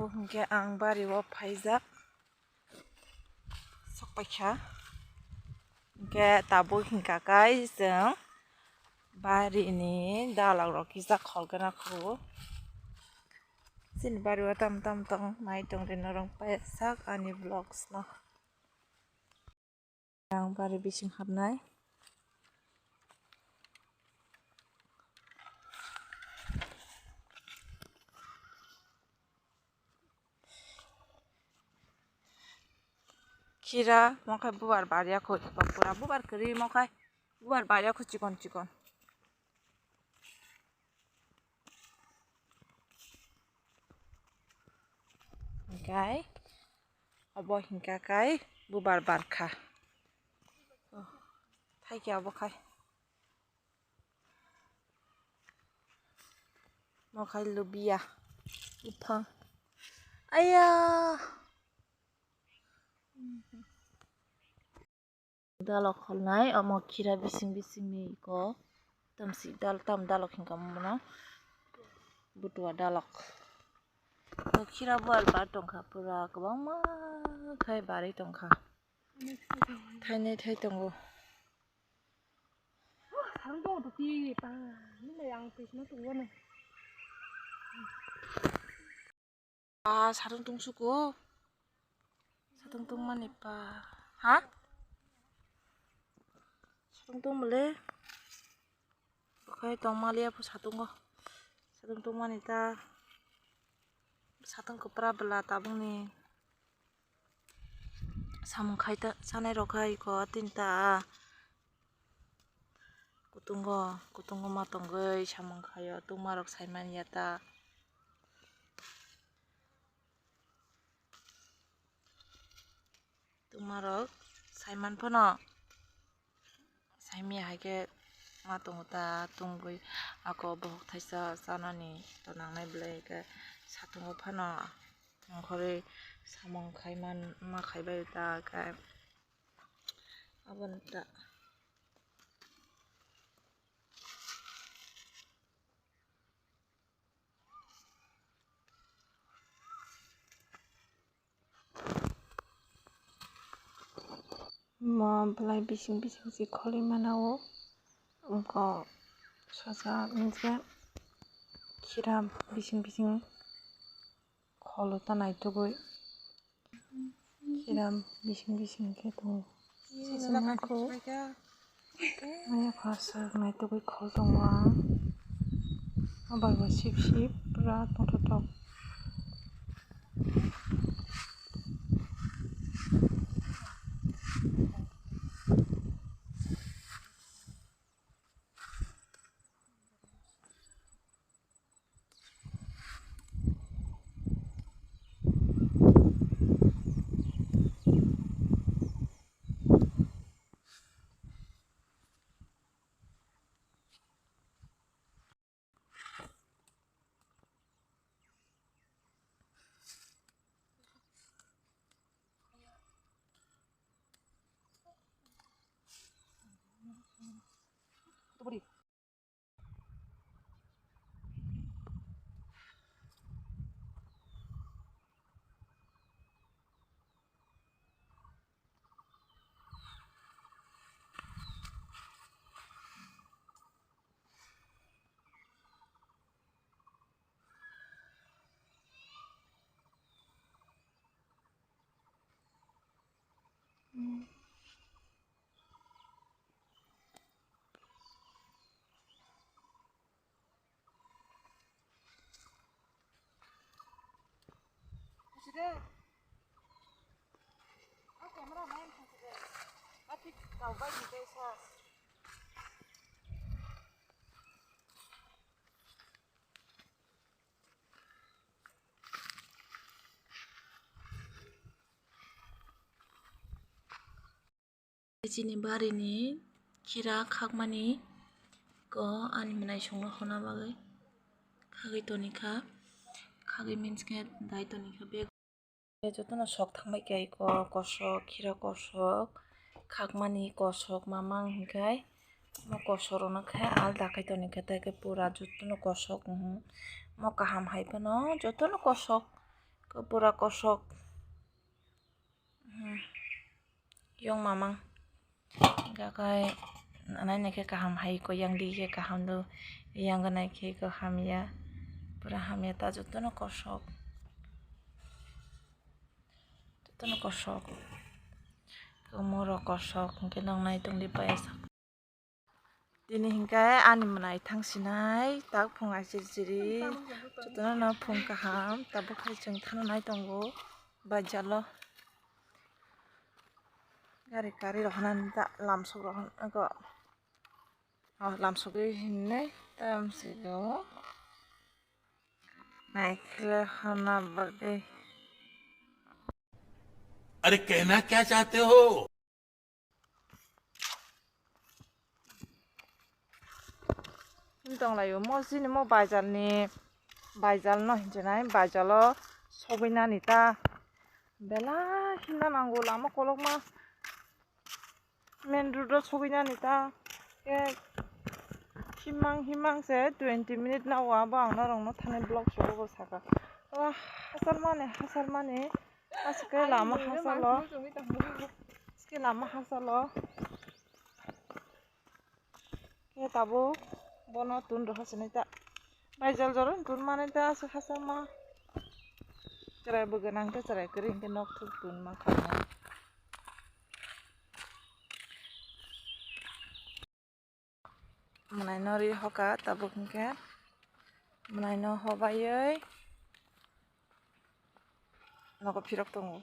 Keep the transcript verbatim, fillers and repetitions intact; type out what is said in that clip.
Hinkhe ang bari o phaijak, sok paikha. Hinkhe tabuk hinkha kai chwng bari ni dalak rok kisa kholgana kho. Chini bari o tam tam tong nai tong ri norok paijak ani vlogs no. Ang bari bising habnai. Khira mokhai bubar bariya kho, pura bubar kwrwi mokhai bubar bariya kho chikon chikon. Hinkhe obo hinkha kai bubar barkha. Thaikhe obo khai. Mokhai lubiya buphang. Aya. Dalok kholnai omo khira bising bisingni iko. Tamsi dal tam dalok hinkha mono. Butua dalok. O khira bual bar tongkha pura kwbangma khai barwi tongkha. Thainai thai tongo. Sarung tongo twi pa. Nini ang twi sima twi wano. Pa sarung tungsuko. Satung tungmani pa. Ha? Satung tungmale. Bukhai tongmaliya pho satungo. Satung tungmani ta. Satung kwpra bwla tabukni. Samung khai ta sanai rok khai ko tinta. Kutungo, kutungo ma tongwi samung khaio, tungmarok saimanya ta. Tungmarok saiman phano saimya hai khe ma tongo ta, tungwi ako bohok thaisa chanani to nangnai belai khe satungo phano tongkhorwi samung khaiman ma khaibai ta khe. Aboni ta. Mo belai bising bising si kholi mana o. Wngkha sosa wngkhe khira bising bising kholo ta naitugwi. Khiram bising bising khe tongo. Sesima kho. Maya khorsa naitugwi khol tongo ang. Abar bo sip sip pura tongthok thok. Chini barini khira khakmani ko ani mwnaisongno honna bagwi khagwi tonikha, khagwi means khe dai tonikha bag. Jotono sok thangbai khe iko kosok, khira kosok, khakmani kosok mamang hinkhai mo kosok rokno khe alda khai tonikha, tei khe pura jotono kosok, mo kaham hai phano jotono kosok. Ko pura kosok. Hmm. Yong mamang. Gakai nai nai khe kaham hai ko yang di khe kaham do. Yang nai khe ko hamya. Pura hamya ta jotono kosok. Jotono kosok. Komoro kosok hwnkhe nang nai tongdi payasa. Tini hinkhe ani mwnai thang sinai tak phung ai chiri chiri. Jotono no phung kaham tabuk hai chwng thang nai tongo. Baijalo gari kari rok hanani ta lamsok rok hanago. Oh, lamsok ri hinai tam sigo. Naikhe hana bagwi. अरे कहना क्या चाहते हो? Tonglaio mo chini mo baijalni, baijalno hinchinai baijalo sogwinani ta belai himna nango lama kolokma. Main road o sogwinani ta khe himang himang se twenty minute nao abo ang norokno thani vlog sugo saka. O hasar mani hasar mani aske lama hasalo aske lama hasalo khe tabuk bono tun rwha sini ta baijal jora tun mani ta aswk hasar ma chwrai bo gwnang khe chwrai kwrwi hinkhe nok thuk tun ma kha. Mwnaino ri hoka tabuk hinkhe mwnaino hobaiwi nogo phirok tongo.